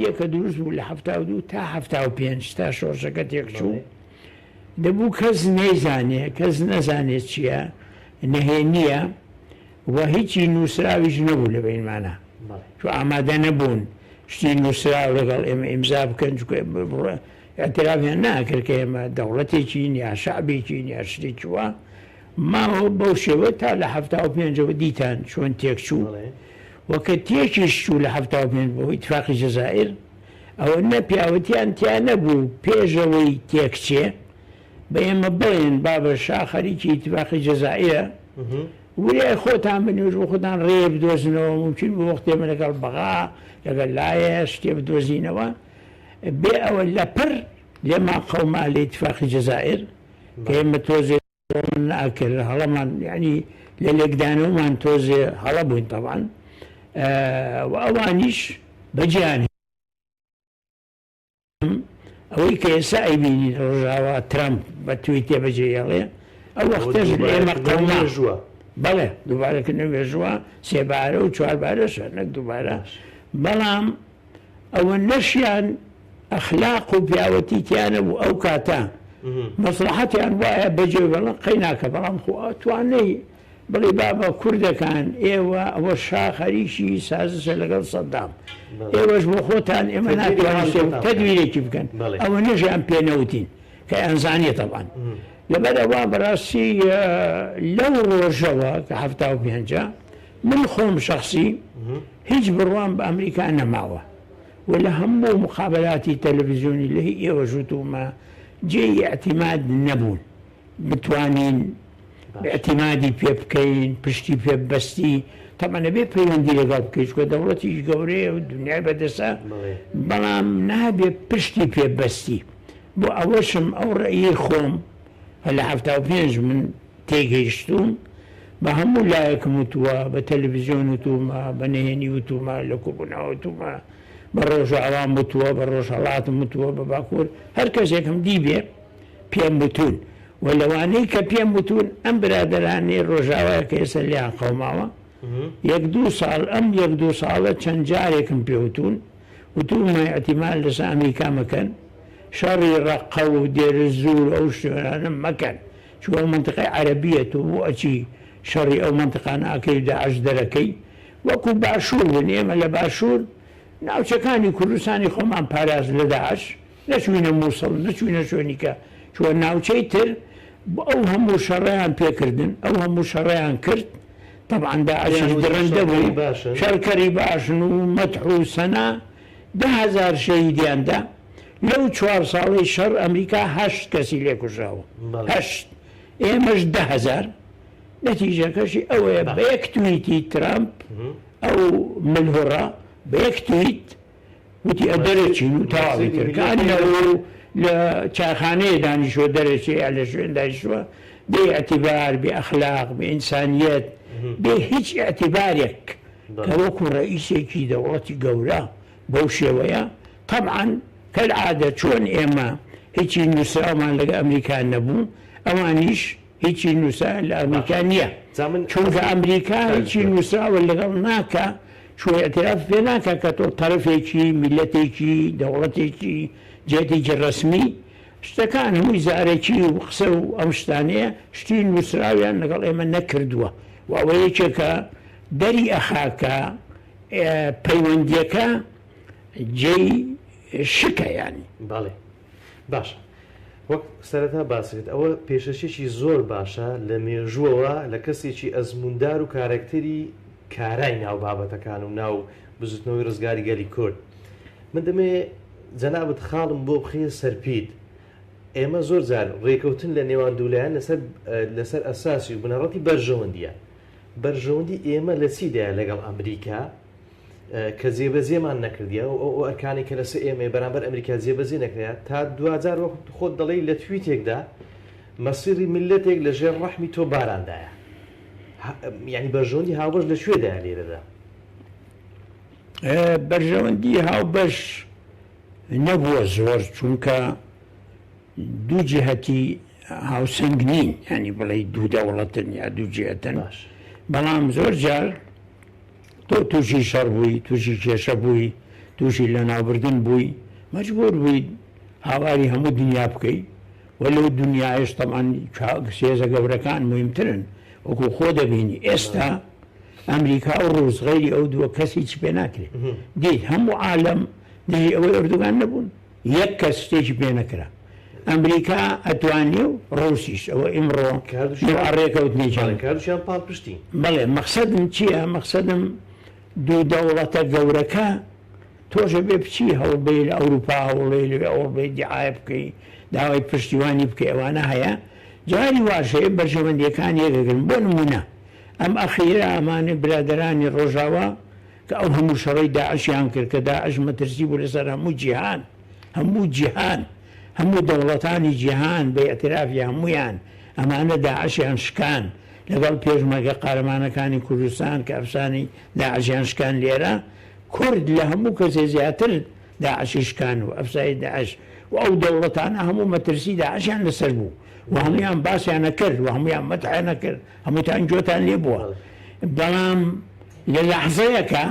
پەیوەندیە کە دروست بوو لە 72 تا 75 تا شۆڕشەکە تێکچوو دەبوو کەس نەیزانێ، کەس نەزانێ چییە، نهێنییە و هیچی نووسراویش نەبوو لە بەینمانا. چون ئامادە نەبوون شتی نووسراو لەگەڵ ئێمە ئیمزا بکەن، چونکە ئیعترافیان ناکرد کە ئێمە دەوڵەتێکین یا شەعبێکین یا شتێکی وا. ماوە بەو شێوە تا لە 75ەوە دیتان چۆن تێکچوو و کە تێکیش چوو لە 75 بەهۆی ئیتفاقی جەزائیر، ئەوە نە پیاوەتیان تیا نەبوو پێشەوەی تێکچێ بە ئێمە بڵێن بابە شا خەریکی ئیتفاقی جەزائیرە وریای خۆتان بن و بۆ خۆتان ڕێ بدۆزنەوە مومکین بوو وەختێ ئێمە لەگەڵ بەغا لەگەڵ لایە شتێ بدۆزینەوە بێ ئەوە لەپڕ لێمان قەوما لە ئیتفاقی جەزائیر کە ئێمە تۆزێ من ئەکرد هەڵەمان یعنی لە لێکدانەوەمان تۆزێ هەڵە بووین تەبعەن و ئەوانیش بەجێیان ئەوەی کە ئێستا ئەیبینی لە ڕۆژاوا ترامپ بە تویتێ بەجێ ئەڵێ ئەو وەختەش لە ئێمە قەوما مێژووە. بەڵێ دووبارەکردنەوەی مێژووە سێبارە و چواربارەشە نەک دووبارە بەڵام ئەوە نەشیان ئەخلاق و پیاوەتی تیا نەبوو ئەو کاتە مەسڵەحەتیان وایە بەجێ بڵێن قەیناکە بەڵام خۆ ئەتوانەی بڵێ بابە کوردەکان ئێوە ئەوە شا خەریکی سازشە لەگەڵ سەدام ئێوەش بۆ خۆتان ئێمە ناتوانین تەدویرێکی بکەن ئەوە نەژیان پێ نەوتین کە ئەنزانیە تەبان لەبەر ئەوە بەڕاستی لەو ڕۆژەوە کە 75 من خۆم شخصی هیچ بڕوام بە ئەمریکا نەماوە و لە هەموو مقابەلاتی تەلەفزیۆنی لە هی ئێوەش وتوومە جێی ئیعتیماد نەبوون بتوانین ئیعتیمادی پێ بکەین پشتی پێ ببەستی تەبعەن ئەبێ پەیوەندی لەگەڵ بکەی چونکە دەوڵەتیش گەورەیە و دنیای بەدەستە بەڵام نابێ پشتی پێ ببەستی بۆ ئەوەشم ئەو ڕەئی خۆم لە 75 من تێگەیشتووم، بە هەموو لایەکم وتووە، بە تەلەفزیۆن وتوومە، بە نهێنی وتوومە، لە کۆبوونەوە وتوومە، بە ڕۆژاوام وتووە، بە ڕۆژهەڵاتم وتووە، بە باکوور، هەر کەسێکم دیبێ پێم وتوون و لەوانەی کە پێم وتوون ئەم برادەرانەی ڕۆژاوایە کە ئێستا لێیان قەوماوە یەک دوو ساڵ ئەم یەک دوو ساڵە چەند جارێکم پێ وتوون، وتوومە ئیعتیماد لەسەر ئەمریکا مەکەن، شەڕی ڕەققە و دێرزوور و ئەو شوێنانە مەکەن. چونکە ئەو مەنتیقەی عەرەبیە تۆ بۆ ئەچی شەڕی ئەو مەنتیقانە ئەکەی و داعش دەرەکەی وەکو باشور بن ئێمە لە باشور ناوچەکانی کوردستانی خۆمان پاراست لە داعش نەچوینە موسڵ نەچوینە شوێنی کە چوە ناوچەی تر ئەو هەموو شەڕیان پێکردن ئەو هەموو شەڕیان کرد طبعا داعشیش دڕندە بوو شەڕکەری باشن و مەدح و سەنا 10,000 شەهیدیان دا لەو چوار ساڵەی شەڕ ئەمریکا هەشت کەسی لێ کوژراوە هەشت ئێمەش 10,000 نەتیجەکەشی ئەوەیە بە یەک تویتی ترامپ ئەو ملهوڕە بە یەک تویت وتی ئە دەرەچین و تەواوی تر کە لە چایخانەیە دانیشوە دەرەچێ یا لە شوێن دانیشتووە بێ ئیعتیبار بێ ئەخلاق بێ ئینسانیەت بێ هیچ ئیعتیبارێک کە وەکو ڕەئیسێکی دەوڵەتی گەورە بەو شێوەیە تەبعەن کەلعادە چۆن ئێمە هیچی نوسراومان لەگە ئەمریکا نەبوو ئەوانیش هیچی نوسرایان لە ئەمریکا نیە چونکە ئەمریکا هیچی نوسراوە لەگەڵ ناکا چون ئیعتراف پێ ناکا کە تۆ تەرەفێکی میلەتێکی دەوڵەتێکی جێتێکی ڕەسمی شتەکان هەمووی زارەکی و قسە و ئەم شتانەیە شتی نوسراویان لەگەڵ ئێمە نەکردووە و ئەوە یەکێکە دەری ئەخا کە پەیوەندیەکە جێی شکە یانی. بەڵێ باشە وەک سەرەتا باست کرد ئەوە پێشەکیەکی زۆر باشە لە مێژووەوە لە کەسێکی ئەزمووندار و کارەکتەری کارای ناو بابەتەکان و ناو بزوتنەوەی ڕزگاری گەلی کورد من دەمەوێ جەنابت خاڵم بۆ بخەیە سەرپیت ئێمە زۆر جار ڕێکەوتن لە نێوان دوولایەن لەسەر لەسەر ئەساسی و بنەڕەتی بەرژەوەندیە بەرژەوەندی ئێمە لە چیدایە لەگەڵ ئەمریکا کە جێبەجێمان نەکردیە و ئەو ئەرکانەی کە لەسەر ئێمەیە بەرامبەر ئەمریکا جێبەجێ نەکرایە تا دواجار وەک خۆت دەڵێی لە تویتێکدا مەسیری میللەتێک لە ژێر ڕەحمی تۆ باراندایە یعنی بەرژەوەندی هاوبەش لە کوێدایە لێرەدا؟ بەرژەوەندی هاوبەش نەبووە زۆر چونکە دوو جهتی هاوسەنگ نین ینی بڵێ دوو دەوڵەتن یا دوو جهتن بەڵام زۆر جار تۆ تووشی شەڕ بووی تووشی کێشە بووی. تووشی لەناوبردن بووی مەجبور بووی هاواری هەموو دنیا بکەی و لەو دنیایش تەبعەن هێزە گەورەکان موهیمترن وەکو خۆ دەبینی ئێستا ئەمریکا و ڕووس غەیری ئەو دووە کەس هیچی پێ ناکرێ دیت هەموو عالەم دژی ئەوەی ئەردوگان نەبوون یەک کەس شتێکی پێ نەکرا ئەمریکا ئەتوانێ و ڕووسیش ئەوە ئیمڕۆ ڕێکەوتنێکیان کاردووشیان پاڵپشتی. بەڵێ مەقسەدم چییە مەقسەدم دوو دەوڵەتە گەورەکە تۆش ئەبێ بچی هەوڵ بەی لە ئەوروپا هەوڵێی لەوێ ئەوڵ بەی دیعایە بکەی داوای پشتیوانی بکەی ئەوانە هەیە جاری واش هەیە بەرژەوەندیەکان یەکەگرن بۆ نمونە ئەم ئەخیرە ئەمانەی برادەرانی ڕۆژاوا کە ئەو هەموو شەڕەی داعشیان کرد کە داعش مەترسی بوو لەسەر هەموو جیهان هەموو جیهان هەموو دەوڵەتانی جیهان بە ئیعترافی هەموویان ئەمانە داعشیان شکان لەگەڵ پێشمەرگە قارەمانەکانی کوردستان کە ئەفسانەی داعشیان شکان لێرە کورد لە هەموو کەسێ زیاتر داعشی شکان و ئەفسای داعش و ئەو دەوڵەتانە هەموو مەترسی داعشیان لەسەر بوو و هەموویان باسیان ئەکرد و هەموویان مەدحیان ئەکرد هەمووتان گوێتان لێ بووە بەڵام لە لەحزەیەکا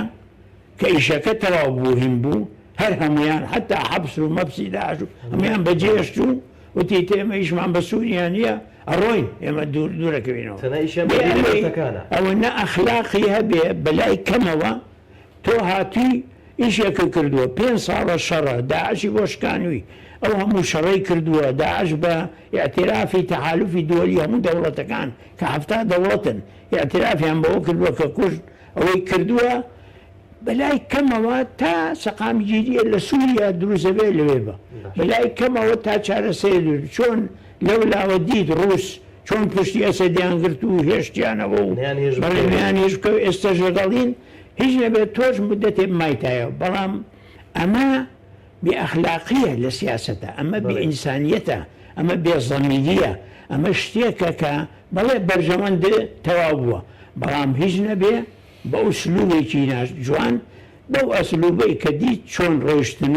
کە ئیشەکە تەواو بوو هین بوو هەر هەموویان حەتا حەبس و مەبسی داعش و هەموویان بەجێهێشت و وتی ئیتر ئێمە ئیشمان بە سووریا نییە ئەڕۆین ئێمە دوور دوورەکەوینەوە تەنها ئیشیان بە بێ ئەوەی دەوڵەتەکانە. ئەوە نە ئەخلاقی هەبێ بەلای کەمەوە تۆ هاتووی ئیشێکت کردووە پێنج ساڵە شەڕە داعشی بۆ شکانووی ئەو هەموو شەڕەی کردووە داعش بە ئیعترافی تەحالوفی دووەلی هەموو دەوڵەتەکان کە 70 دەوڵەتن ئیعترافیان بەوە کردووە کە کوشت ئەوەی کردووە بەلای کەمەوە تا سەقامگیریە لە سووریا دروست دەبێت لەوێ بە بەلای کەمەوە تا چارەسەری دروست چۆن لەو لاوە دیت ڕووس چۆن پشتی ئەسەدیان گرت و هێشتیانەوە و بەڵێ نیان هێش بکەوە ئێستاش لەگەڵین هیچ نەبێت تۆش مدەتێ بمایتایەوە بەڵام ئەمە بێ ئەخلاقیە لە سیاسەتە ئەمە بێ ئینسانیەتە ئەمە بێ زەمیریە ئەمە شتێکە کە بەڵێ بەرژەوەند تەواو بووە بەڵام هیچ نەبێ بە ئوسلوبێکی جوان بەو ئەسلوبەی کە دیت چۆن ڕۆیشتن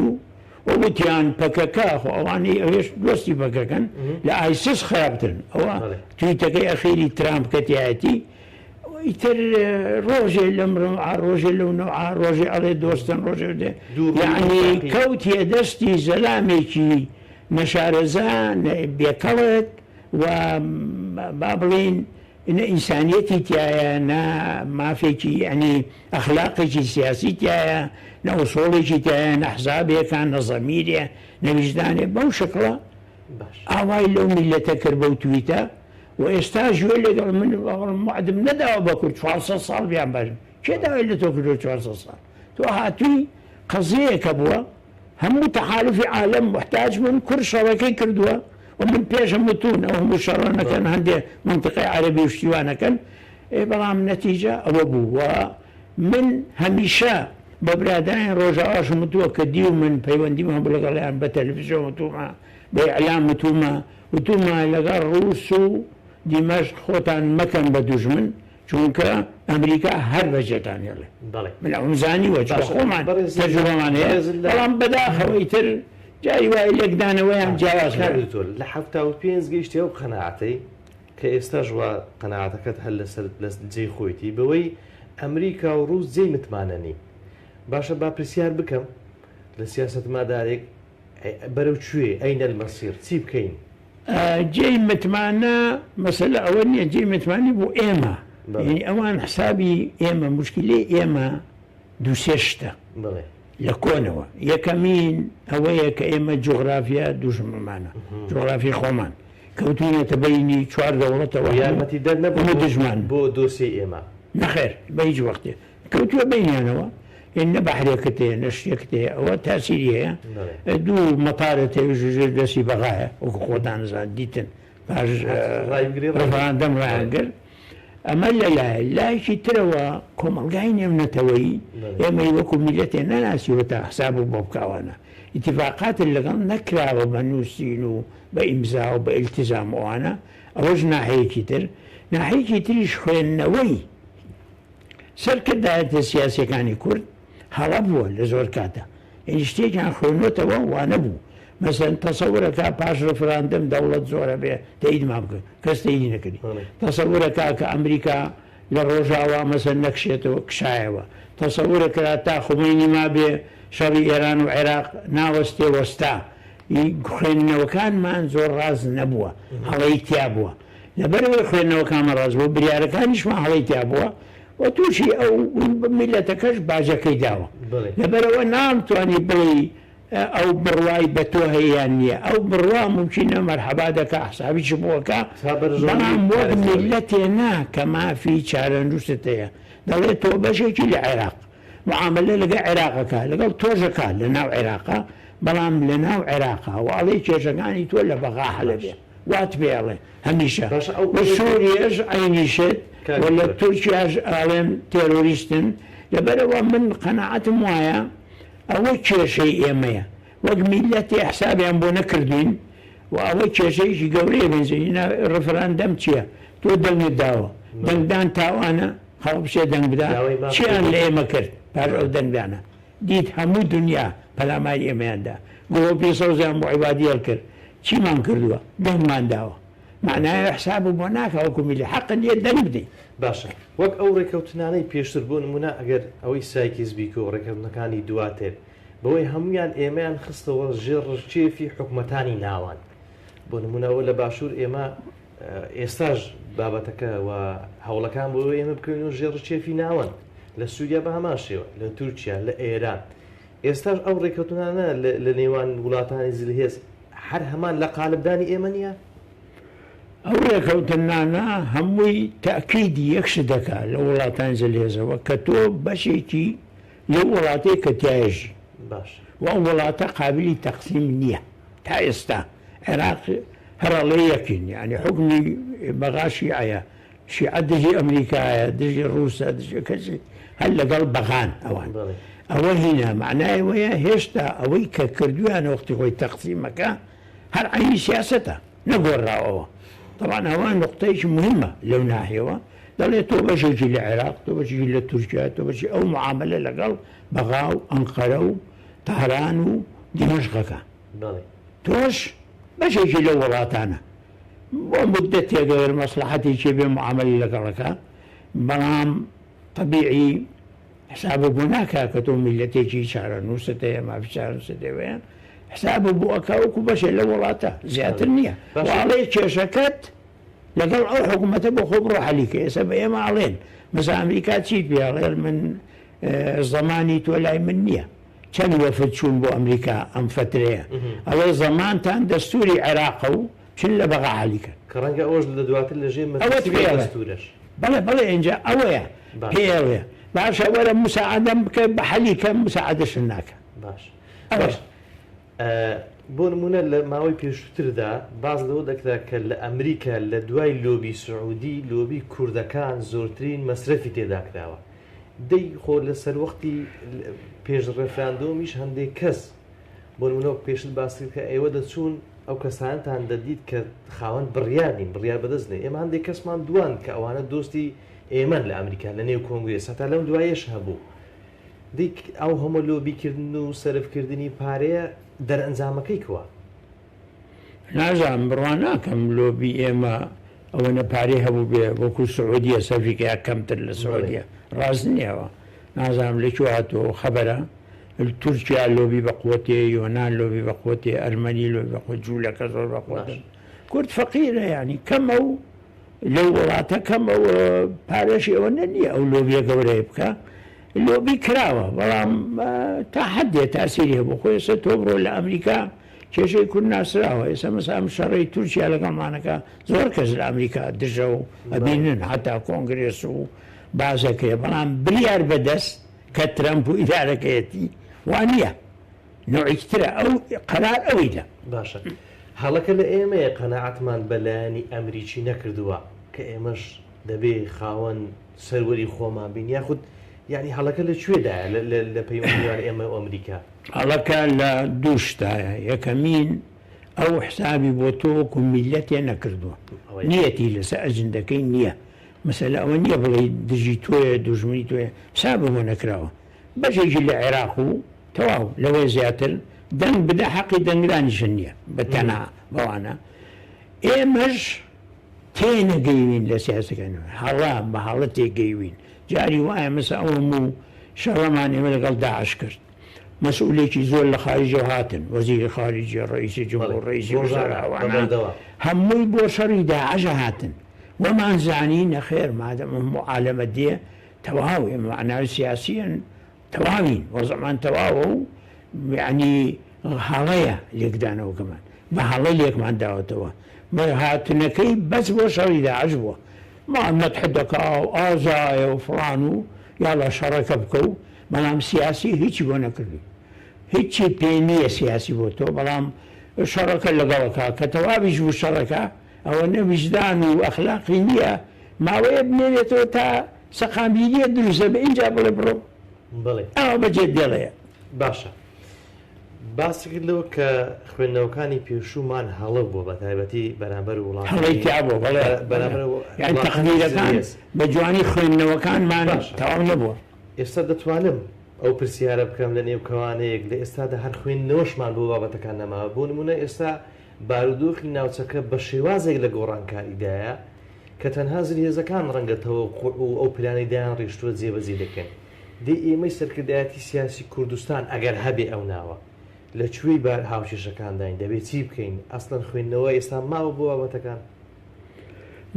و وتیان پەکەکە خۆ ئەوانەی ئەوێش دۆستی پەکەکەن لە ئایسس خراپترن ئەوە تویتەکەی ئەخیری ترامپ کە تیایەتی ئیتر ڕۆژێ لەم ڕەوعە ڕۆژێ لەو نەوعە ڕۆژێ ئەڵێ دۆستن ڕۆژێ دێ یعنی کەوتیە دەستی زەلامێکی نەشارەزا بێکەڵک و با بڵێین نە ئینسانیەتی تیایە نە مافێکی یعنی ئەخلاقێکی سیاسی تیایە نە ئوسوڵێکی تیایە نە حسابێکە نە زەمیرێ نە ویژدانێ بەو شکڵە ئاوای لەو میلەتە کرد بەو تویتە و ئێستاش گوێ لێ دەڵێ من وەعدم نەداوە بە کورد 400 ساڵ بیان بەرم کێ داوای لە تۆ کردووە 400 ساڵ تۆ هاتووی قەزیەیەکە بووە هەموو تەحالفی عالەم موحتاج بوون کورد شەڕەکەی کردووە و من پێشم وتوون ئەو هەموو شەڕە نەکەن هەندێ مەنتیقەی عەرەبی و شتی وا نەکەن ئێ بەڵام نەتیجە ئەوە بوو و من هەمیشە بە برادەرانی ڕۆژاواشم وتووە کە دیو من پەیوەندیم هەبوو لەگەڵیان بە تەلەفزیۆن وتوومە بە ئیعلام وتوومە وتوومە لەگەڵ ڕووس و دیمەشق خۆتان مەکەن بە دوژمن چونکە ئەمریکا هەر بەجێتان هێڵێ بەڵێ. من ئەوم زانیوە چونکە باشە خۆمان بەڕێز تەجروبەمان هەیە بەڕێز لە بەڵام بەداخەوە ئیتر جاری وایە لێکدانەوەیان جیاواز کاک هەیە. دکتۆر لە 75 گەیشتی ئەو قەناعەتەی کە ئێستاش وا قەناعەتەکەت هەر لەسەر لە جێی خۆیتی بەوەی ئەمریکا و ڕووس جێی متمانە نین باشە با پرسیار بکەم لە سیاسەتمەدارێک بەرەو کوێ ئەین المصیر چی بکەین؟ جێی متمانە مەسەلە ئەوە نییە جێی متمانە بۆ ئێمە یعنی ئەوان حسابی ئێمە مشکلەی ئێمە دووسێ شتە لە کۆنەوە یەکەمین ئەوەیە کە ئێمە جوغرافیا دوژمنمانە جوغرافی خۆمان کەوتوینەتە بینی چوار دەوڵەتەوە یارمەتی دەر نەبوو دژمان بۆ دۆسیەی ئێمە نەخێر بە هیچ وەختێ کەوتووە بەینیانەوە نە بەحرێکت هەیە نە شتێکت هەیە ئەوە تاسیری هەیە دوو مەتارت هەیە ژێر دەستی بەغایە وەکو خۆتان زان دیتن پاش ڕفراندەم ڕایانگرت ئەمە لەلایە لایەکی ترەوە کۆمەڵگای نێونەتەوەیی ئێمەی وەکو میلەتێ نەناسیوە تا حساب و بۆ بکاوانە ئیتیفاقات لەگەڵ نەکراوە بە نووسین و بە ئیمزا و بە ئیلتیزام ئەوانە ئەوەش ناحەیەکی تر ناحەیەکی تریش خوێندنەوەی سەرکردایەتیە سیاسیەکانی کورد هەڵە بووە لە زۆر کاتا یعنی شتێکیان خوێنوەتەوە وانەبوو مەسەن تەسەورەکە پاش ڕفراندەم دەوڵەت زۆرە بێ تەئیدمان بکە کەس تەئیدی نەکردی تەسەورەکە کە ئەمریکا لە ڕۆژاوا مەسەن نەکشێتەوە کشایەوە تەسەورەکرا تا خومەینی مابێ. شەڕی ئێران و عێراق ناوەستێ وەستا. خوێندنەوەکانمان زۆر ڕاست نەبووە، هەڵەی تیا بووە. لەبەرئەوەی خوێندنەوەکانمان ڕاست بووە، بریارەکانیشمان هەڵەی تیا بووە و تووشی ئەو میللەتەکەش باجەکەی داوە. لەبەرئەوە نامتوانی بڵێی ئەو بڕوای بە تۆ هەیە یان نییە. ئەو بڕوا مومکینە مەرحەبا دەکا، حسابیشی بۆ ئەکا، بەڵام وەک میللەتێ نا کە مافی چارەنووست هەیە. دەڵێ تۆ بەشێکی لە عێراق. معامەلە لەگەڵ عێراق ئەکا، لەگەڵ تۆش ئەکا لە ناو عێراقا، بەڵام لە ناو عێراقا و ئەڵێی کێشەکانی تۆ لە بەغا حەل ئەبێ، وات پێ ئەڵێ هەمیشە. باشە ئەو و سوریەش عەینی شت کاک و لە دکتۆر. تورکیاش ئەڵێن تێرۆریستن، لەبەرئەوە من قەناعەتم وایە ئەوە کێشەی ئێمەیە وەک میللەتێ حسابیان بۆ نەکردوین و ئەوە کێشەیەکی گەورەیە بنزینە ڕفراندەم چیە تۆ دەنگت داوە دەنگدان تاوانە خەڵک بچێ دەنگ بدا چیان لە ئێمە کرد پاش ئەو دەنگدانە دیت هەموو دنیا پەلاماری ئێمەیان دا گڵۆپی سەوزیان بۆ عیبادی هەڵکرد چیمان کردووە دەنگمان داوە معنایە حساب بۆ ناکا وەکو میلی حەقت نییە دەنگ بدەی. باشە وەک ئەو ڕێکەوتنانەی پێشتر بۆ نمونە ئەگەر ئەوەی سایکس بیکۆ ڕێکەوتنەکانی دواتر بەوەی هەموویان ئێمەیان خستەوە ژێر ڕکێفی حکومەتانی ناوەند بۆ نمونە ئەوە لە باشوور ئێمە ئێستاش بابەتەکە و هەوڵەکان بۆ ئێمە بکەوین و ژێر ڕکێفی ناوەند لە سووریا بە هەمان شێوە لە تورکیا لە ئێران ئێستاش ئەو ڕێکەوتنانە لە نێوان وڵاتانی زلهێز هەر هەمان لە قالبدانی ئێمە نییە؟ ئەو ڕێکەوتنانە هەمووی تەئکیدی یەک شت دەکا لە وڵاتانی زلهێزەوە کە تۆ بەشێکی لەو وڵاتەی کە تیایەژی باش و ئەو وڵاتە قابلی تەقسیم نییە تا ئێستا عێراق هەر ئەڵێ یەکین یانی حوکمی بەغا شیعەیە شیعە دژی ئەمریکایە دژی ڕووسە دژی کەسی هەر لەگەڵ بەغان ئەوان ئەوە هینا معنای ئەوەیە هێشتا ئەوەی کە کردویانە وەختی خۆی تەقسیمەکە هەر عەینی سیاسەتە نەگۆڕراوەوە تەبعەن ئەوە نوقتەیەکی مهمە لەو ناحیەوە دەڵێ تۆ بەشێکی لە عێراق تۆ بەشێکی لە تورکیا تۆ بەشی ئەو معاملە لەگەڵ بەغا و ئەنقەرە و تاران و دیمەشقەکە تۆش بەشێکی لەو وڵاتانە بۆ مدەتێک گەر مەسڵەحەتێکی بێ معاملە لەگەڵەکە بەڵام تەبیعی حسابە بۆ ناکا کە تۆ میلەتێکی چارەنووست هەیە مافی چارەنووست هەیە حسابە بۆ ئەکا وەکو بەشێ لە وڵاتە زیاتر نییە واڵێ کێشەکەت لەگەڵ ئەو حکوومەتە بۆ خۆ بڕۆ حەلیکە ئێستا بە ئێمە ئەڵێن مەسا ئەمریکا چیت پێ ئەڵێن من زەمانی تۆ لای من نییە چەند وەفد چوون بۆ ئەمریکا ئەم فەترەیە ئەڵێ زەمانتان دەستوری عێراقە و چن لە بەغا حەلی کەن. کە ڕەنگە ئەوەش لە دواتر لە ژێر ئەوەت مەترسی پێ بێت ئەڵێ دەستورەش. بەڵێ بەڵێ ئینجا ئەوەیە باش. پێ ئەڵێ باشە وەرە مساعدەم بکە بە حەلی کەم مساعدەشت ناکا. باش ئەوەیە. باش بۆ نمونە لە ماوەی پێشووتردا باس لەوە دەکرا کە لە ئەمریکا لە دوای لۆبی سعودی لۆبی کوردەکان زۆرترین مەسرەفی تێدا کراوە دەی خۆ لە سەروەختی پێش ڕێفراندۆمیش هەندێک کەس بۆ نمونە وەک پێشتر باست کرد کە ئێوە دەچوون ئەو کەسانەتان دەدیت کە خاوەن بڕیار نین بڕیار بەدەست نین ئێمە هەندێک کەسمان دوان کە ئەوانە دۆستی ئێمەن لە ئەمریکا لە نێو کۆنگرێس هەتا لەم دوایەش هەبوو دەی ئەو هەموو لۆبیکردن و سەرفکردنی پارەیە دەرئەنجامەکەی کوا؟ نازانم بڕوا ناکەم لۆبی ئێمە ئەوەنە پارەی هەبووبێ وەکو سعودیە سەرفی کە یا کەمتر لە سعودیە ڕاست نییە ئەوە نازانم لە کوێ هاتووە ئەو خەبەرە تورکیا لۆبی بە قوتێ یۆنان لۆبی بە قوتێ ئەرمەنی لۆبی بە قوت جوولەکە زۆر بە قوتن کورد فەقیرە یعنی کەمە و لەو وڵاتە کەمە و پارەشی ئەوەنە نییە ئەو لۆبیە گەورەیە بکە لۆبی کراوە بەڵام تا حدێ تاسیری هەبوو خۆ ئێستا تۆ بڕۆ لە ئەمریکا کێشەی کورد ناسراوە ئێستا مەسا ئەم شەڕەی تورکیا لەگەڵمانەکە زۆر کەس لە ئەمریکا دژە و ئەبینن حتا کۆنگرێس و بازەکەیە بەڵام بریار بەدەست کە ترەمپ و ئیدارەکەیەتی وانە نوعیکترە ئەو قەرار ئەوەی دا. باشە هەڵەکە لە ئێمەیە قەناعەتمان بە لایەنی ئەمریکی نەکردووە کە ئێمەش دەبێ خاوەن سەروەری خۆمان بین یاخود یانی هەڵەکە لە کوێدایە لە پەیوەندی نێوان ئێمە و ئەمریکا؟ هەڵەکە لە دوو شتایە، یەکەمین ئەو حسابی بۆ تۆ وەکو میللەتێ نەکردووە، نیەتی لەسەر ئەجندەکەی نییە، مەسەلە ئەوە نییە بڵێی دژی تۆیە دوژمنی تۆیە، حسابی بۆ نەکراوە، بەشێکی لە عێراق و تەواو لەوە زیاتر دەنگ بدە حەقی دەنگدانیشت نییە بە تەنها بەوانە، ئێمەش تێنەگەیوین لە سیاسەکانی هەڵە بە هەڵە تێگەیوین جاری وایە مەسە ئەو هەموو شەڕەمان ئێمە لەگەڵ داعش کرد. مەسئولێکی زۆر لە خاریجەوە هاتن، وەزیری خاریجە، ڕەئیسی بەڵێ جمهور، ڕەئیسی ڕۆژانە وزەرا بە ئەوانە بەردەوام. هەمووی بۆ شەڕی داعش هاتن. وەمان زانی نەخێر مادەم هەموو عالەمە دێ تەواو ئێمە مەعناوی سیاسیەن تەواوین وەزعمان تەواوە و یەعنی هەڵەیە لێکدانەوەکەمان بە هەڵە لێکمان داوەتەوە هاتنەکەی بەس بۆ شەڕی داعش بووە ما مەدح دەکا و ئازایە و فڵان و یاڵا شەڕەکە بکە و بەڵام سیاسی هیچی بۆ نەکردووی هیچی پێ نییە سیاسی بۆ تۆ بەڵام شەڕەکە لەگەڵەکە کە تەواویش بوو شەڕەکە ئەوە نە ویژدان و ئەخلاقی نییە ماوەیە بمێنێتەوە تا سەقامگیریە دروست دەبێ ئینجا بڵێ بڕۆ بەڵێ. ئاوا بەجێت دێڵێ. باشە باست کرد لەوە کە خوێندنەوەکانی پێشوومان هەڵە بووە بە تایبەتی بەرامبەر هەڵەی وڵاتانی تیا بووە بەڵێ بەڵێ بەرامبەر یانی وڵاتانی تەقدیرەکان زلهێز. بە جوانی خوێندنەوەکانمان باشە تەواو نەبووە. ئێستا دەتوانم ئەو پرسیارە بکەم لە نێو کەوانەیەک لە ئێستادا هەر خوێندنەوەشمان بۆ بابەتەکان نەماوە بۆ نموونە ئێستا بارودۆخی ناوچەکە بە شێوازێک لە گۆڕانکاریدایە کە تەنها زلهێزەکان ڕەنگە تەوەقوع و ئەو پلانەی دایانڕیشتووە جێبەجێ دەکەن. دەی ئێمەی سەرکردایەتی سیاسی کوردستان ئەگەر هەبێ ئەو ناوە لە کوێی بار هاوکێشەکانداین دەبێ چی بکەین؟ ئەسڵەن خوێندنەوە ئێستا ماوە بۆ بابەتەکان؟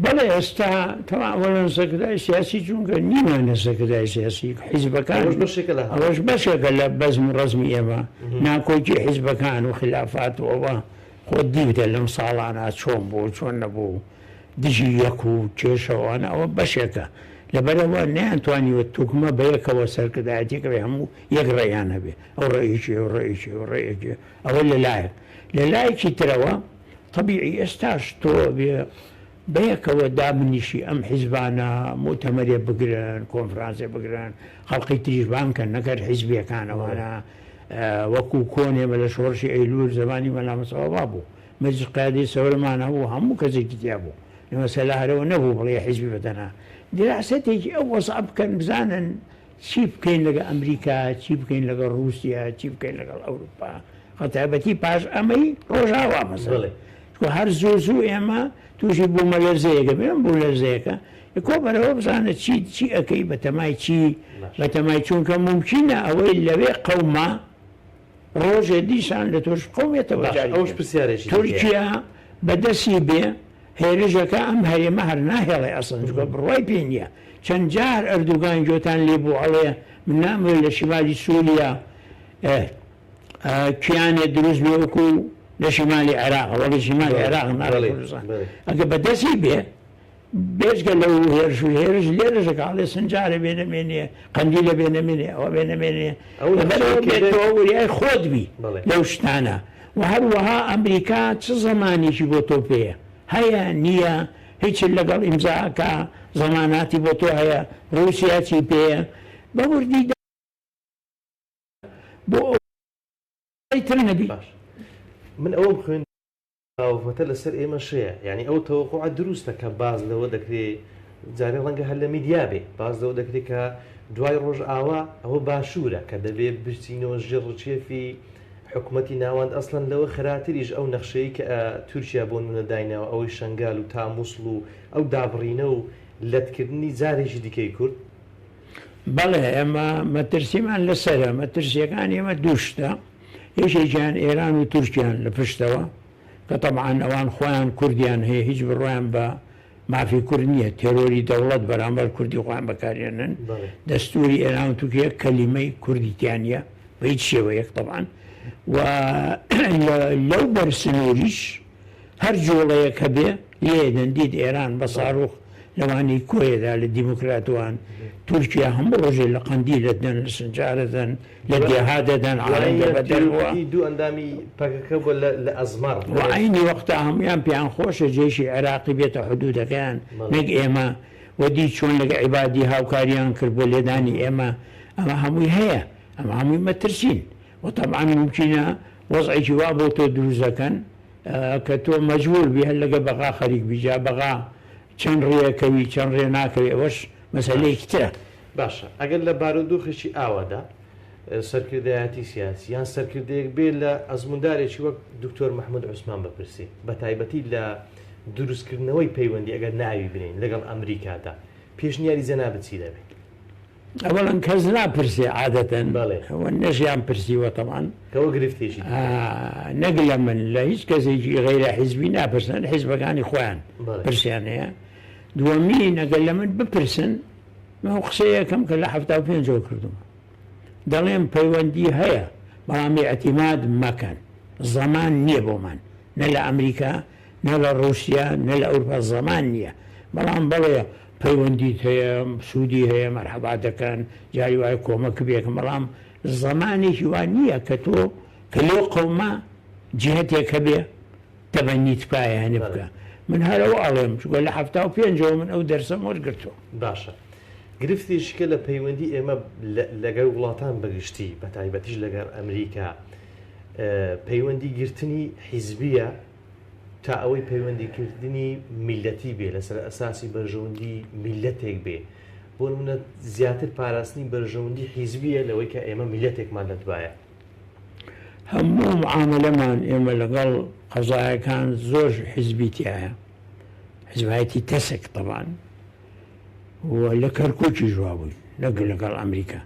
بەڵێ ئێستا تەبعەن ئەوەلەن سەرکردای سیاسی چونکە نیمانە سەرکردای سیاسی حیزبەکان ئەوەش بەشێکە لە هەڵە. ئەوەش بەشێکە لە بەزم و ڕەزمی ئێمە ناکۆکی حیزبەکان و خلافات و ئەوە خۆت دیوتە لەم ساڵانە چۆن بوو و چۆن نەبوو و دژی یەک و کێشە و ئەوانە ئەوە بەشێکە لەبەرئەوە نەیانتوانیوە توکمە بەیەکەوە سەرکردایەتیەکە بێ هەموو یەک ڕێیان هەبێ ئەو ڕێیەکی ئەو ڕێیەکی ئەو ڕێیەکی ئەوە لەلایەک لەلایەکی ترەوە تەبیعی ئێستاش تۆ بێ بەیەکەوە دابنیشی ئەم حیزبانە موتەمەرێ بگرن کۆنفرانسێ بگرن خەڵقی تریش بانگ کەن نەک هەر حیزبیەکان ئەوانە وەکو کۆن ئێمە لە شۆڕشی ئەیلول زەمانی مەلا مستەفا بابوو مەجلس قیادەی سەورەمان هەبوو هەموو کەسێکی تیا بوو مەسەلە هەرەوە نەبوو بڵێ حیزبی بەتەنها دیراسەتێکی ئەو وەزعە بکەن بزانن چی بکەین لەگە ئەمریکا چی بکەین لەگەڵ رووسیا چی بکەین لەگەڵ ئەوروپا بەتایبەتی پاش ئەمەی ڕۆژاوا مەسەلەن چونکە هەر زوو زوو ئێمە تووشی بوومەلەرزەیەکە بێن بوولەرزەیەکە کۆبەرەوە بزانە چی چی ئەەکەی بەتەمای چی بەتەمای چونکە مومکینە ئەوەی لەوێ قەوما ڕۆژێ دیسان لە تۆش قومێتەوە ئەوش پرسیارێکی تورکیا بەدەستی بێ هێرشەکە ئەم هەرێمە هەر ناهێڵێ ئەسڵەن چونکە بڕوای پێ نییە چەند جار ئەردوگان گوێتان لێ بوو ئەڵێ من نامەوێت لە شیمالی سووریا کیانێ دروست بێ وەکو لە شیمالی عێراق وەڵی شیمالی عێراق ناڵێ کوردستان ئەگە بەدەستی بێ بێجگە لەو هێرش و هێرش لێرەشەکە ئەڵێ سنجارە بێ نەمێنێ قەندیلە بێ نەمێنێ ئەوە بێ نەمێنێ لەبەرئەوە بێ تۆ وریای خۆت بی لەو شتانە و هەروەها ئەمریکا چ زەمانێکی بۆ تۆ پێیە هەیە نییە هیچت لەگەڵ ئیمزا ئەکا زەماناتی بۆ تۆ هەیە ڕووسیا چی پێیە بە وردی بۆ ئەوەی تر نەبی. باش من ئەوەم خوێند باوەتە لەسەر ئێمەش هەیە یانی ئەو تەوەقوعە دروستە کە باس لەوە دەکرێ جارێ ڕەنگە هەر لە میدیا بێ باس لەوە دەکرێ کە دوای ڕۆژئاوا ئەوە باشوورە کە دەبێ بچینەوە ژێر ڕکێفی حکومەتی ناوەند ئەسڵەن لەوە خراتریش ئەو نەخشەی کە تورکیا بۆ نمونە دایناوە ئەوەی شەنگال و تا موسڵ و ئەو دابڕینە و لەتکردنی جارێکی دیکەی کورد بەڵێ ئێمە مەترسیمان لەسەرە، مەترسیەکانی ئێمە دوو شتە، یەکێکیان ئێران و تورکیان لە پشتەوە کە تەبعەن ئەوان خۆیان کوردیان هەیە هیچ بڕوایان بە مافی کورد نییە، تێرۆری دەوڵەت بەرامبەر کوردی خۆیان بەکارێنن، دەستوری ئێران و تورکیا کەلیمەی کوردی تیا نییە بە هیچ شێوەیەک تەبعەن و لەو بەر سنووریش هەر جوڵەیەک هەبێ لێیەدەن دیت ئێران بە ساروخ لەوانی کۆیەدا لە دیموکراتوان تورکیا هەموو ڕۆژێ لە قەندیل ئەدەن لە سنجار ئەدەن لە دێهات ئەدەن عالەم دەربەدەر بووە. دوو ئەندامی پەکەکە بووە لە ئەزمەڕ. وە عەینی وەقتا هەموویان پێیان خۆشە جەیشی عێراقی بێتە حدودەکەیان نەک ئێمە وە دیت چۆن لەگە عەبادی هاوکاریان کرد بۆ لێدانی ئێمە ئەمە هەمووی هەیە ئەمە هەمووی مەترسین وە تەبعەن مومکینە وەزعێکی وا بۆ تۆ دروست دەکەن کە تۆ مەجبور بی هەر لەگە بەغا خەریک بی جا بەغا چەند ڕێ ئەکەوی چەند ڕێ ناکەوی ئەوەش مەسەلەیەکی ترە. باشە ئەگەر لە بارودۆخێکی ئاوادا سەرکردایەتی سیاسی یان سەرکردەیەک بێ لە ئەزموندارێکی وەک دکتۆر مەحمود عوسمان بپرسێ بە تایبەتی لە دروستکردنەوەی پەیوەندی ئەگەر ناوی بنێین لەگەڵ ئەمریکادا پێشنیاری جەنابت چی دەبێ؟ ئەوەڵەن کەس ناپرسێ عادەتەن و نەژیان پرسیوە تەبعەن. کەوە گرفتێکی دیکەیە. نەک لە من لە هیچ کەسێکی غەیرە حیزبی ناپرسن، حیزبەکانی خۆیان پرسیان هەیە. دووەمین ئەگەر لە من بپرسن من ئەو قسەیە ئەکەم کە لە 75ەوە کردوومە. دەڵێم پەیوەندی هەیە بەڵام ئیعتیماد مەکەن. زەمان نییە بۆمان نە لە ئەمریکا نە لە ڕووسیا نە لە ئەوروپا زەمان نییە بەڵام بەڵێ پەیوەندیت هەیە سوودی هەیە مەرحەبا دەکەن جاری وایە کۆمەک بێکم بەڵام زەمانێکی وا نییە کە تۆ کە لۆ قەوما جهتێک هەبێ تەبەنیت بکا یانە بکە من هەر ئەو ئەڵێم چونکە لە 75ەوە من ئەو دەرسەم وەرگرتووە. باشە گرفتێکی کە لە پەیوەندی ئێمە لەگەر وڵاتان بەگشتی بەتایبەتیش لەگەر ئەمریکا پەیوەندی گرتنی حیزبیە تا ئەوەی پەیوەندی کردنی میلەتی بێ لەسەر ئەساسی بەرژەوەندی میلەتێک بێ بۆ نمونە زیاتر پاراستنی بەرژەوەندی حیزبیە لەوەی کە ئێمە میلەتێکمان لە دوایە. هەموو معامەلەمان ئێمە لەگەڵ قەزایەکان زۆر حیزبی تیایە حیزبایەتی تەسک تەبان و لە کەرکوکیش وابووین نەک لەگەڵ ئەمریکا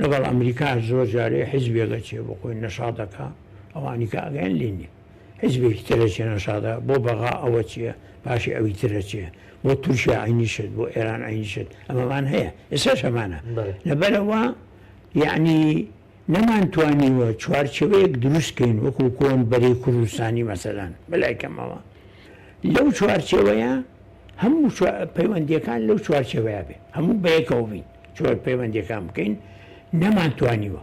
لەگەڵ ئەمریکا زۆر جارێ حیزبێک ئەچێ بۆ خۆی نەشاط دەکا ئەوانی کە ئاگایان لێ نییە حیزبێکی تر ئەچێ نەشاطە بۆ بەغا ئەوە چییە پاشی ئەوی تر ئەچێ بۆ تورکیا عەینی شت بۆ ئێران عەینی شت ئەمەمان هەیە ئێستاش هەمانە لەبەرئەوە یەعنی نەمانتوانیوە چوارچێوەیەک دروست کەین وەکو کۆن بەرەی کوردستانی مەسەلەن بەلای کەمەوە لەو چوارچێوەیە هەموو پەیوەندیەکان لەو چوارچێوەیە بێ هەموو بەیەکەوە بین چۆن پەیوەندیەکان بکەین نەمانتوانیوە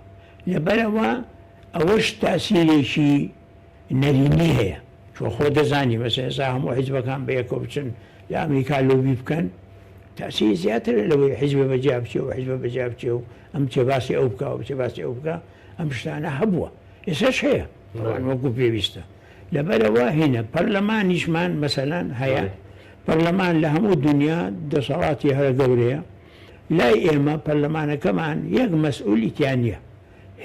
لەبەرئەوە ئەوەش تاسیرێکی نەرێنی هەیە چۆن خۆ دەزانی مەسەلەن ئێستا هەموو حیزبەکان بەیەکەوە بچن لە ئەمریکا لۆبی بکەن تاسیری زیاترە لەوەی حیزبە بەجیا بچێ و حیزبە بەجیا بچێ و ئەم بچێ باسی ئەو بکا و بچێ باسی ئەو بکا ئەم شتانە هەبووە ئێستاش هەیە تەبعەن وەکو پێویستە لەبەرئەوە هینە پەرلەمانیشمان مەسەلەن هەیە پەرلەمان لە هەموو دنیا دەسەڵاتی هەرە گەورەیە لای ئێمە پەرلەمانەکەمان یەک مەسئولی تیا نییە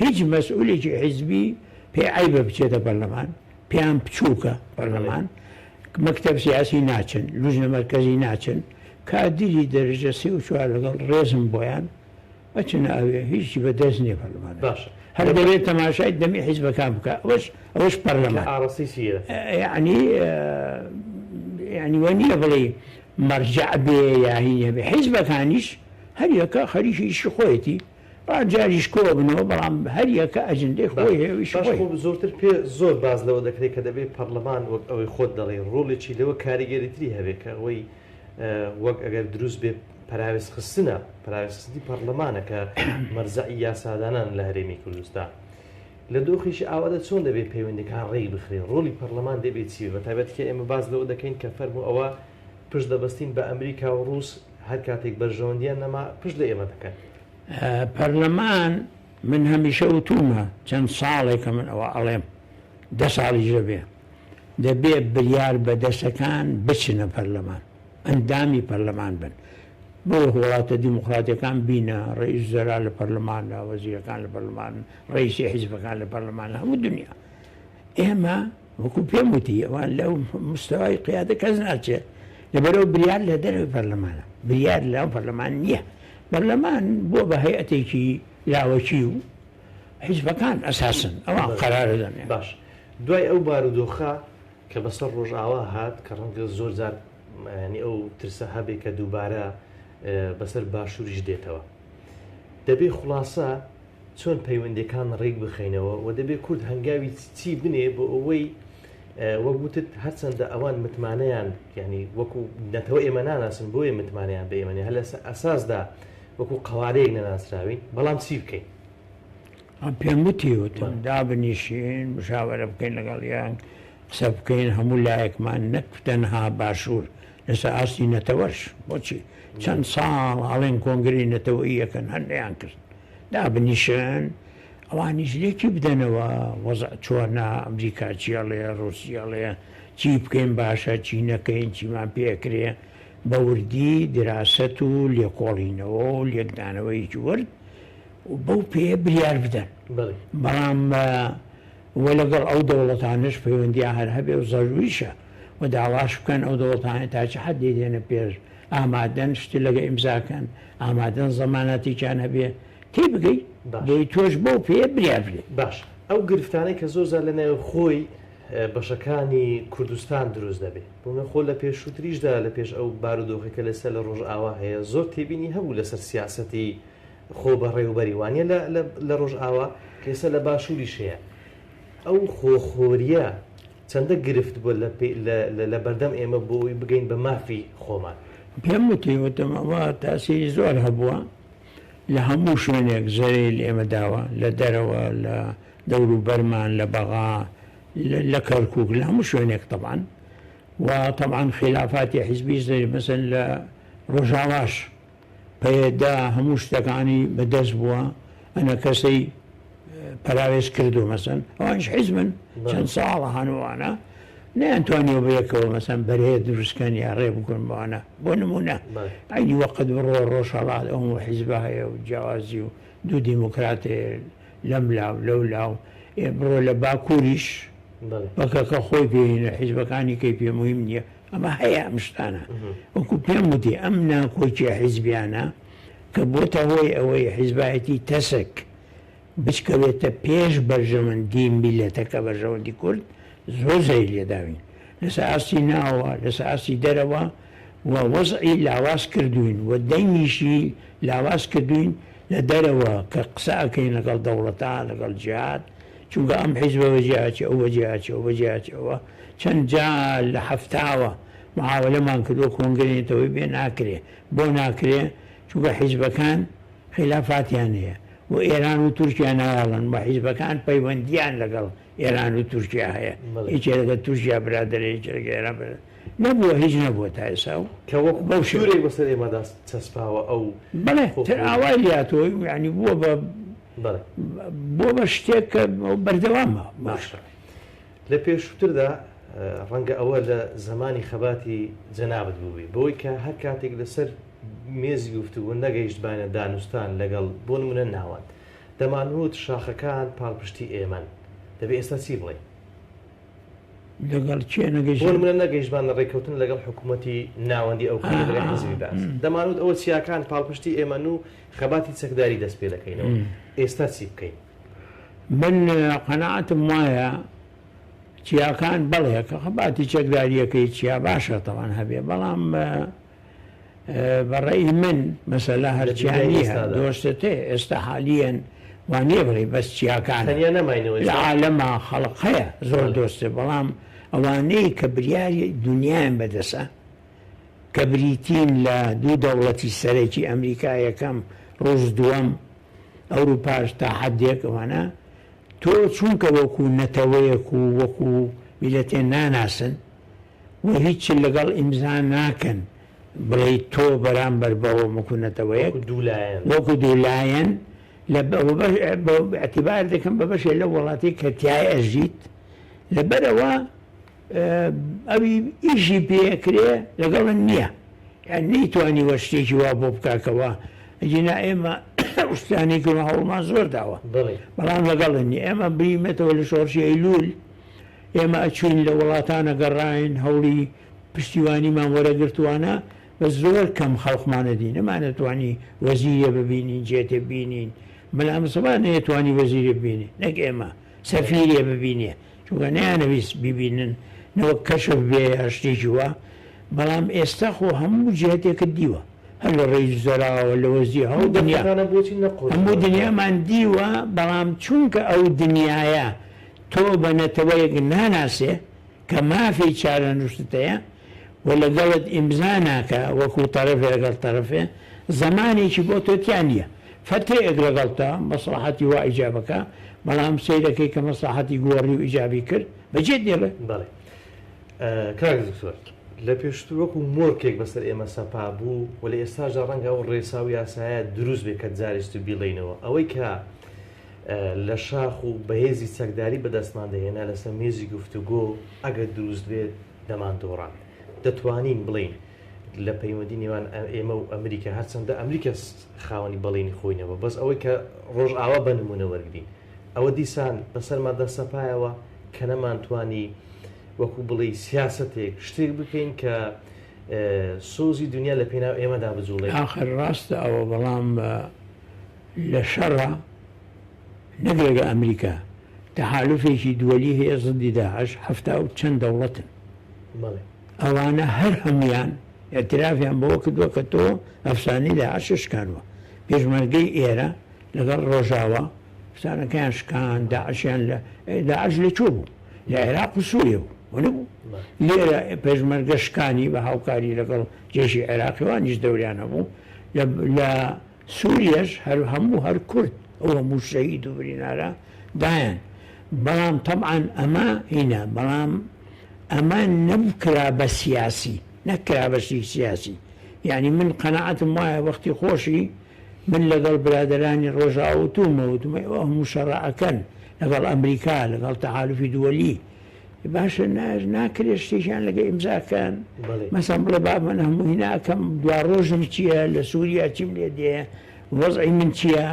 هیچ مەسئولێکی حیزبی پێ عەیبە بچێتە پەرلەمان پێیان بچووکە پەرلەمان مەکتەب سیاسی ناچن لوجنە مەرکەزی ناچن کادری دەرەجە سێ و چوار لەگەڵ ڕێزم بۆیان ئەچنە ئەوێ هیچی بە دەست نییە پەرلەمان باشە هەر دەبێت تەماشای دەمی حیزبەکان بکە ئەوەش ئەوەش پەرلەمان ئاڕاستەی چییە؟ یعنی یعنی وە نییە بڵێ مەرجەع بێ یا هی هەبێ حیزبەکانیش هەر یەکە خەریکی ئیشی خۆیەتی با جاریش کۆ بنەوە بەڵام هەر یەکە ئەجندەی خۆی هەیە و ئیشی باش خۆی خۆ زۆرتر پێ زۆر باس لەوە دەکرێت کە دەبێت پەرلەمان وەک ئەوەی خۆت دەڵێی ڕۆڵێکی لەوە کاریگەریتری هەبێت کە ئەوەی وەک ئەگەر دروست بێ پەراوێزخستنە پەراوێزخستنی پەرلەمانە کە مەرجەعی یاسادانان لە هەرێمی کوردستان لە دۆخێکی ئاوادا چۆن دەبێت پەیوەندەکان ڕێک بخرێن ڕۆڵی پەرلەمان دەبێت چی بە تایبەت کە ئێمە باس لەوە دەکەین کە فەرموو ئەوە پشت دەبەستین بە ئەمریکا و ڕووس هەر کاتێک بەرژەوەندیان نەما پشت لە ئێمە دەکەن. پەرلەمان من هەمیشە وتومە چەند ساڵێکە من ئەوە ئەڵێم دە ساڵیش دەبێ دەبێ بریار بەدەستەکان بچنە پەرلەمان ئەندامی پەرلەمان بن بۆ وڵاتە دیموکراتیەکان بینە ڕئیس وزەرا لە پەرلەمانە وەزیرەکان لە پەرلەمان ڕئیسی حیزبەکان لە پەرلەمان هەموو دنیا ئێمە وەکو پێم وتی ئەوان لەو مستەوای قیادە کەس ناچێت لەبەرەوە بریار لە دەرەوەی پەرلەمانە بریار لەو پەرلەمان نییە پەرلەمان بۆ بە هەیئەتێکی لاوەکی و حیزبەکان ئەساسن ئەوان قەرار دەدەن. باش دوای ئەو بارودۆخە کە بەسەر ڕۆژئاوا هات کە ڕەنگە زۆر جار ینی ئەو ترسە هەبێ کە دووبارە بەسەر باشووریش دێتەوە دەبێ خلاصە چۆن پەیوەندیەکان ڕێک بخەینەوە و دەبێ کورد هەنگاوی چی بنێ بۆ ئەوەی وەک وتت هەرچەندە ئەوان متمانەیان یعنی وەکو نەتەوە ئێمە ناناسن بۆیە متمانەیان بە ئێمە نیە هەر لە ئەساسدا وەکو قەوارەیەک نەناسراوین بەڵام چی بکەین؟ پێم وتی وتم دابنیشین مشاوەرە بکەین لەگەڵیان قسە بکەین هەموو لایەکمان نەک تەنها باشوور لەسەر ئاستی نەتەوەش بۆچی چەند ساڵ ئەڵێن کۆنگرەی نەتەوەیی ئەکەن هەر نەیان کرد دابنیشن ئەوانیش لێکی بدەنەوە وەزع چۆنە ئەمریکا چی ئەڵێ ڕوسی ئەڵێ چی بکەین باشە چی نەکەین چیمان پێ ئەکرێ بە وردی دراسەت و لێکۆڵینەوە و لێکدانەوەیەکی ورد و بەو پێیە بریار بدەن بەڵام و لەگەڵ ئەو دەوڵەتانەش پەیوەندیان هەر هەبێ و زەروریشە و داواش بکەن ئەو دەوڵەتانە تا چ حەدێ دێنە پێش. ئامادەن شتێ لەگە ئیمزاکەن، ئامادەن زەمانەتێکیان هەبێ، تێی بگەی بۆی تۆش بەو پێیە بریار بدەی. باش ئەو گرفتانەی کە زۆر جار لە ناوخۆی بەشەکانی کوردستان دروست دەبێ، بۆ نموونە خۆ لە پێشووتریشدا لە پێش ئەو بارودۆخەی کە لەسەر لە ڕۆژئاوا هەیە زۆر تێبینی هەبوو لەسەر سیاسەتی خۆ بەڕێوبەری وانە لە ڕۆژئاوا کە ئێستا لە باشووریش هەیە ئەو خۆخۆریە چەندە گرفت بووە لە بەردەم ئێمە بۆ ئەوی بگەین بە مافی خۆمان؟ پێم وتی وتم ئەوە تاسیری زۆر هەبووە لە هەموو شوێنێک زەرەی لە ئێمە داوە لە دەرەوە لە دەوروبەرمان لە بەغا لە کەرکوک لە هەموو شوێنێک تەبعەن و تەبعەن خیلافاتی حیزبیش زەری مەسەن لە ڕۆژاواش پەیەدە هەموو شتەکانی بە دەست بووە ئەنە کەسەی پەراوێز کردو مەسەن ئەوانیش حیزبن چەند ساڵە هەنوانە نەیانتوانیوە بە یەکەوە مەسەن بەرەیە دروستکەن یا ڕێ بکەن بەوانە بۆ نمونە عەینی وەقت بڕۆ ڕۆژهەڵات ئەو هەموو حیزبە هەیە و جیاوازی و دوو دیموکرات هەیە لەم لا و لەو لا و ئێ بڕۆ لە باکووریش پەکەکە خۆی پێ هینە حیزبەکانی کەی پێ موهیم نییە ئەمە هەیە ئەم شتانە وەکو پێم وتی ئەم ناکۆکیە حیزبیانە کە بۆتە هۆی ئەوەی حیزبایەتی تەسک بچکەوێتە پێش بەرژەوەندی میللەتەکە، بەرژەوەندی کورد، زۆر زەری لێداوین لەسەر ئاستی ناوەوە، لەسەر ئاستی دەرەوە و وەزعی لاواز کردووین و دەنگیشی لاواز کردووین لە دەرەوە کە قسە ئەکەین لەگەڵ دەوڵەتان، لەگەڵ جیهاد، چونکە ئەم حیزبە بەجێ ئەچێ، ئەو بەجێ ئەچێ، ئەو بەجێ ئەچێ، ئەوە چەند جار لە حەفتاوە محاوەلەمان کردووە کۆنگرەی نەتەوەیی بێ، ناکرێ. بۆ ناکرێ؟ چونکە حیزبەکان خیلافاتیان هەیە و ئێران و تورکیا نایەڵن و حیزبەکان پەیوەندیان لەگەڵ ئێران و تورکیا هەیە یەکێ لەگەڵ تورکیا برادەرە یەکێ لەگەڵ ئێران برادەرە نەبووە هیچ نەبووە تا ئێستا و کە وەکو بەو شێوە جورێک بەسەر ئێمەدا چەسپاوە ئەو بەڵێ تر خۆخۆریە. ئاوای لێهاتووە یانی بووە بە بەڵێ. بووە بە شتێک کە بەردەوامە بەو باشە شێوەیە. لە پێشووتردا ڕەنگە ئەوە لە زەمانی خەباتی جەنابت بووبێ بەوەی کە هەر کاتێک لەسەر مێزی گفتوگۆ نەگەیشتباینە دانوستان لەگەڵ بۆ نمونە ناوەند دەمانوت شاخەکان پاڵپشتی ئێمەن دەبێ ئێستا چی بڵێین؟ لەگەڵ کێ بۆ نەگەیشتن؟ نمونە نەگەیشتبانە ڕێککەوتن لەگەڵ حکوومەتی ناوەندی ئەو کاتە لەگەڵ حیزبی بەعس دەمانوت ئەوە چیاکان پاڵپشتی ئێمەن و خەباتی چەکداری دەست پێ دەکەینەوە ئێستا چی بکەین؟ من قەناعەتم وایە چیاکان بەڵێ کە خەباتی چەکداریەکەی چیا باشە تەوان هەبێ بەڵام بە ڕەئی من مەسەلە هەر چیا نییە دۆستت هەیە ئێستا حالیەن وا نییە بڵێی بەس چیاکانە تەنیا نەماینەوە لە عالەما خەڵق هەیە زۆر دۆستێ بەڵام ئەوانەی کە بریاری دنیایان بەدەسە کە بریتین لە دوو دەوڵەتی سەرەکی ئەمریکا یەکەم ڕوس دووەم ئەوروپاش تا حەدێک ئەوانە تۆ چونکە وەکو نەتەوەیەک و وەکو میلەتێ ناناسن و هیچ لەگەڵ ئیمزا ناکەن بڵێی تۆ بەرامبەر بەوە وەکو نەتەوەیەک وەکو دوو لایەن وەکو دوو لایەن لە ئیعتیبار دەکەن بە بەشێ لەو وڵاتەی کە تیای ئەژیت لەبەرئەوە ئەوی ئیشی پێکرێ لەگەڵن نییە یان نەیتوانیوە شتێکی وا بۆ بکاکەوە ئەگینا ئێمە ئەو شتانەی کردوە هەوڵمان زۆر داوە بەڵام لەگەڵن نییە ئێمە بریمەتەوە لە شۆڕشی ئەیلول ئێمە ئەچوین لە وڵاتانە گەڕاین هەوڵی پشتیوانیمان وەرەگرتوانە بەس زۆر کەم خەڵقمانە دی نەمانەتوانی وەزیرێ ببینین جێتێ بینین مەلا مستەفا نەیەتوانی وەزیرێ ببینێ نەک ئێمە سەفیرێ ببینێ چونکە نەیانەویست بیبینن نەوەک کەشف بێ یا شتێکی وا بەڵام ئێستا خۆ هەموو جهتێکت دیوە هەر لە ڕێی زەراوە لە وەزی هەموو دنیا دەرفەتانە بۆچی هەموو نەقۆزنەوەتەوە؟ دنیامان دیوە بەڵام چونکە ئەو دنیایە تۆ بە نەتەوەیەک ناناسێ کە مافی چارەنووست هەیە و لەگەڵت ئیمزا ناکا وەکوو تەرەفێ لەگەڵ تەرەفێ زەمانێکی بۆ تۆ تیا نییە فەترەیەک لەگەڵتە مەسڵەحەتی وا ئیجابەکا بەڵام سەیرەکەی کە مەسڵەحەتی گۆڕی و ئیجابی کرد بەجێت دێڵێ. بەڵێ کاک دکتۆر لە پێشتر وەکو مۆرکێک بەسەر ئێمە سەپا بوو و لە ئێستاشدا ڕەنگە ئەو ڕێسا و یاسایە دروست بێ کە جارێکی تر بیڵێینەوە ئەوەی کە لە شاخ و بەهێزی چەکداری بەدەستمان دەهێنا لەسەر مێزی گفتوگۆ ئەگەر دروست بێت دەماندۆڕاند. دەتوانین بڵێین لە پەیوەندی نێوان ئێمە و ئەمریکا هەرچەندە ئەمریکا خاوەنی بەڵێنی خۆی نەبوو بەس ئەوەی کە ڕۆژئاوا بە نمونە وەرگین ئەوە دیسان بەسەرماندا سەپایەوە کە نەمانتوانی وەکو بڵێی سیاسەتێک شتێک بکەین کە سۆزی دنیا لە پێناو ئێمەدا بجوڵێت. ئاخر ڕاستە ئەوە بەڵام لە شەڕا نەک لەگە ئەمریکا تەحالوفێکی دوەلی هەیە زدی داعش 70 و چەند دەوڵەتن ئەوانە هەر هەمویان ئیعترافیان بەوە کردووە کە تۆ ئەفسانەی داعش شکانوە پێشمەرگەی ئێرە لەگەڵ ڕۆژاوا ئەفسانەکەیان شکان داعشیان لە داعش لە کوێ بوو لە عێراق و سووریە بوو وەنەبوو لێرە پێشمەرگە شکانی بە هاوکاری لەگەڵ جێشی عێراقی وانیش دەوریان هەبوو لە سووریەش هەر هەموو هەر کورد ئەو هەموو شەهید و برینارە دایان بەڵام تەبعەن ئەمە هینە بەڵام ئەمە نەبکرا بە سیاسی نەکرا بە شتی سیاسی یعنی من قەناعەتم وایە وەختی خۆشی من لەگەڵ برادەرانی ڕۆژاوا وتومە وتومە ئێوە هەموو شەڕە ئەکەن لەگەڵ ئەمریکا لەگەڵ تەحالوفی دووەلی باشە ناکرێت شتێکیان لەگە ئیمزا کەن مەسەن بڵێ با من هەموو هینا ئەکەم دوا ڕۆژم چییە لە سووریا چیم لێ دێ وەزعی من چییە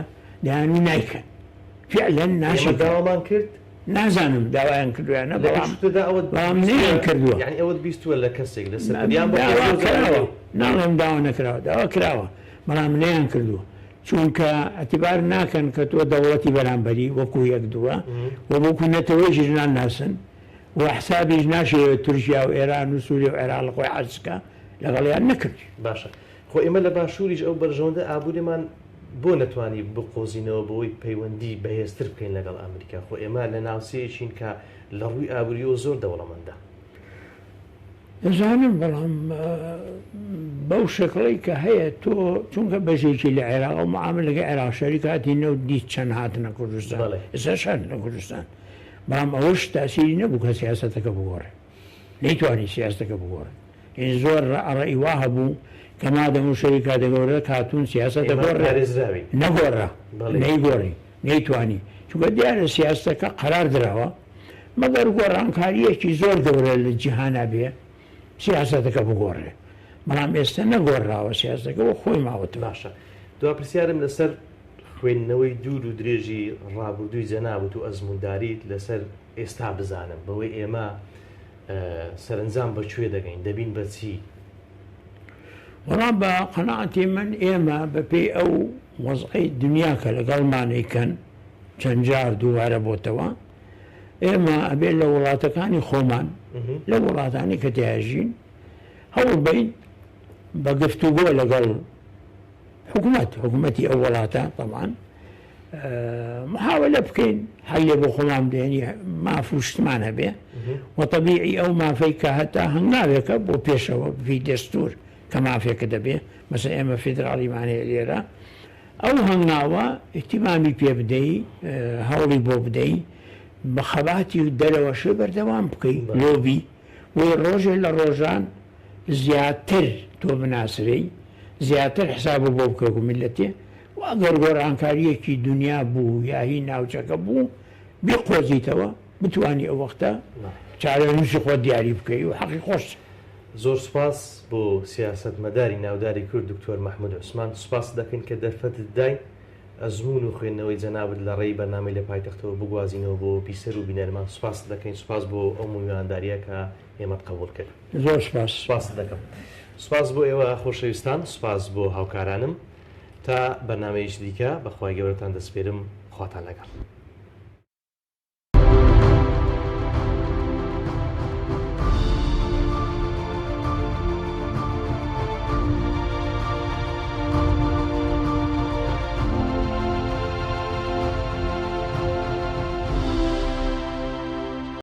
دەیان و نایکەن فعلا ناشی داوامان کرد نازانم داوایان کردویانە بەڵام بەڵام نەیان کردووە یعنی ئەوەت بیستووە لە کەسێک لەسەر داوا کراوە ناڵێم داوا نەکراوە داوا کراوە بەڵام نەیان کردووە چونکە ئەتیبار ناکەن کە تۆ دەوڵەتی بەرامبەری وەکو یەک دووە و وەکو نەتەوەیەکیش ناناسن و حسابیش ناشەوێت تورکیا و ئێران و سوریە و عێراق لە خۆی عەجز کا لەگەڵیان نەکردی. باشە خۆ ئێمە لە باشوریش ئەو بەرژەوەندە ئابوریەمان بۆ نەتوانی بقۆزینەوە بۆی پەیوەندی بەهێزتر بکەین لەگەڵ ئەمریکا خۆ ئێمە لە ناوچەیەکین کە لە ڕووی ئابوریەوە زۆر دەوڵەمەندە. دەزانم بەڵام بەو شکڵەی کە هەیە تۆ چونکە بەشێکی لە عێراق و معاملەکە عێراق شەریکاتی نەوت دیت چەند هاتنە کوردستان ئێستاش هەن لە کوردستان بەڵام ئەوەش تاسیری نەبوو کە سیاسەتەکە بگۆڕێ نەیتوانی سیاستەکە بگۆڕێ یعنی زۆر ڕەئی وا هەبوو کە مادەم و شەریکاتە گەورە کاتون سیاسەت دەگۆڕێ نەگۆڕا نەیگۆڕی نەیتوانی چونکە دیارە سیاستەکە قەرار دراوە مەگەر گۆڕانکارییەکی زۆر گەورە لە جیهانا بێ سیاسەتەکە بگۆڕێ، بەڵام ئێستە نەگۆڕراوە سیاسەتەکە وەک خۆی ماوەتەوە. باشە دوا پرسیارم لەسەر خوێندنەوەی دوور و درێژی ڕابردووی جەنابت و ئەزموونداریت لەسەر ئێستا بزانم بەوەی ئێمە سەرەنجام بە کوێ دەگەین دەبین بە چی؟ وەڵا بە قەناعەتی من ئێمە بەپێی ئەو وەزعەی دنیا کە لەگەڵمان ئەیکەن چەند جار دووبارە بۆتەوە ئێمە ئەبێت لە وڵاتەکانی خۆمان لە وڵاتانی کە تیاژین هەوڵ بین بە گفتوگۆ لەگەڵ حکوومەت حکوومەتی ئەو وڵاتە تەمان محاولە بکەین حلێ بۆ خۆمان بێنی ماف و شتمان هەبێ و طبیعی ئەو مافەی کە هەتا هەنگاوێکە بۆ پێشەوە بی دەستور کە مافێکە دەبێ مەسە ئێمە فیدراڵیمان هەیە لێرە ئەو هەنگاوە ئیهتیمامی پێ بدەی، هەوڵی بۆ بدەی، بە خەباتی دەرەوەشێ بەردەوام بکەی، لۆبی، بۆیە ڕۆژێ لە ڕۆژان زیاتر تۆ بناسرێی، زیاتر حسابت بۆ بکەی وەکو میللەتێ و ئەگەر گۆڕانکارییەکی دونیا بوو یا هی ناوچەکە بوو بیقۆزیتەوە، بتوانی ئەو وەختە چارەنووسی خۆت دیاری بکەی و حەقی خۆشتە. زۆر سوپاس بۆ سیاسەتمەداری ناوداری کورد دکتۆر مەحمود عوسمان، سوپاست دەکەین کە دەرفەتت داین ئەزموون و خوێندنەوەی جەنابت لە ڕێی بەرنامەی لە پایتەختەوە بگوازینەوە بۆ بیسەر و بینەرمان، سوپاست دەکەین، سوپاس بۆ ئەو میواندارییە کە ئێمەت قبوڵ کرد. زۆر سوپاس. سوپاست دەکەم. سوپاس بۆ ئێوە خۆشەویستان، سوپاس بۆ هاوکارانم. تا بەرنامەیەکی دیکە بە خوای گەورەتان دەسپێرم، خواتان لەگەڵ.